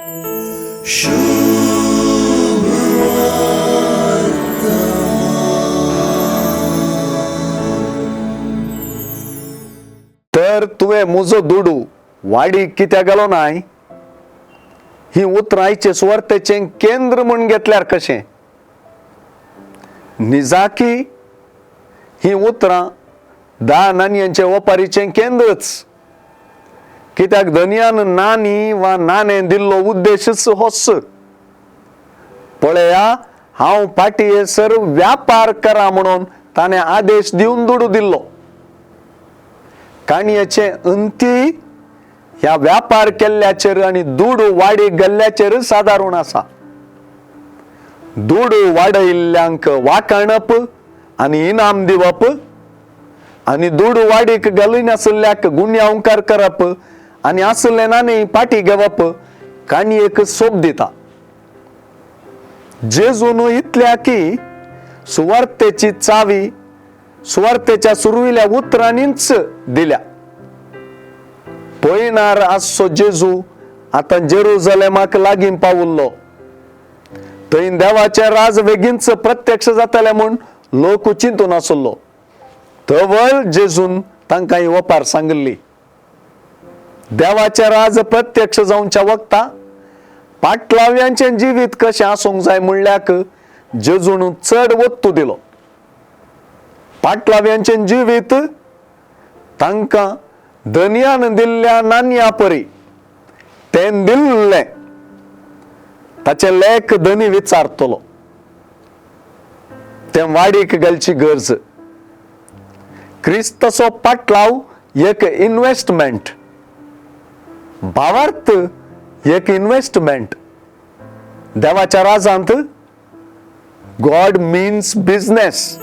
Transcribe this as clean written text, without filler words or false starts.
तर तुवें म्हजो दुडू वाडीक कित्याक गेलो नाय? ही उतरां आयचे सुवार्तेचें केंद्र म्हूण घेतल्यार कशें? निजाकी ही उतरां धा नानयांचे ओपारीचें केंद्रच. कित्याक धनयान नानी वा नाणें दिल्लो उद्देशच होच. पळया, हांव फाटीं येसर व्यापार करा म्हणून ताणें आदेश दिवन दुडू दिल्लो. काणयेचें अंती ह्या व्यापार केल्ल्याचेर आनी दुडू वाडीक गेल्ल्याचेर सादारण आसा. दुडू वाडयिल्ल्यांक वाखाणप आनी इनाम दिवप आनी दुडू वाडीक घालिनासल्याक गुन्यांवकार करप आनी आसलें नाणें पाटी घेवप काणयेक सोब दिता. जेजून इतल्या की सुवार्तेची चावी सुवार्तेच्या सुरविल्या उतरांनीच दिल्या. पयणार आसचो जेजू आतां जेरुजलेमाक लागीं पावुल्लो. थंय देवाचें राज बेगीनच प्रत्यक्ष जातलें म्हूण लोक चिंतून आसलो. तवळ जेजून तांकां ही ओपार सांगिल्ली. देवाचें राज प्रत्यक्ष जावच्या वखता पाटलाव्यांचें जिवीत कशें आसूंक जाय म्हणल्याक जेजून चड वत्तू दिलो. पाटलाव्यांचें जिवीत तांकां धनयान दिल्ल्या नानया परी तें दिल्लें ताचें लेख धनी विचारतलो. तें वाडीक घालची गरज. क्रिस्ताचो पाटलाव एक इन्वेस्टमेंट, भावार्थ एक इन्वेस्टमेंट. देवाच्या राजांत गॉड मिन्स बिझनेस.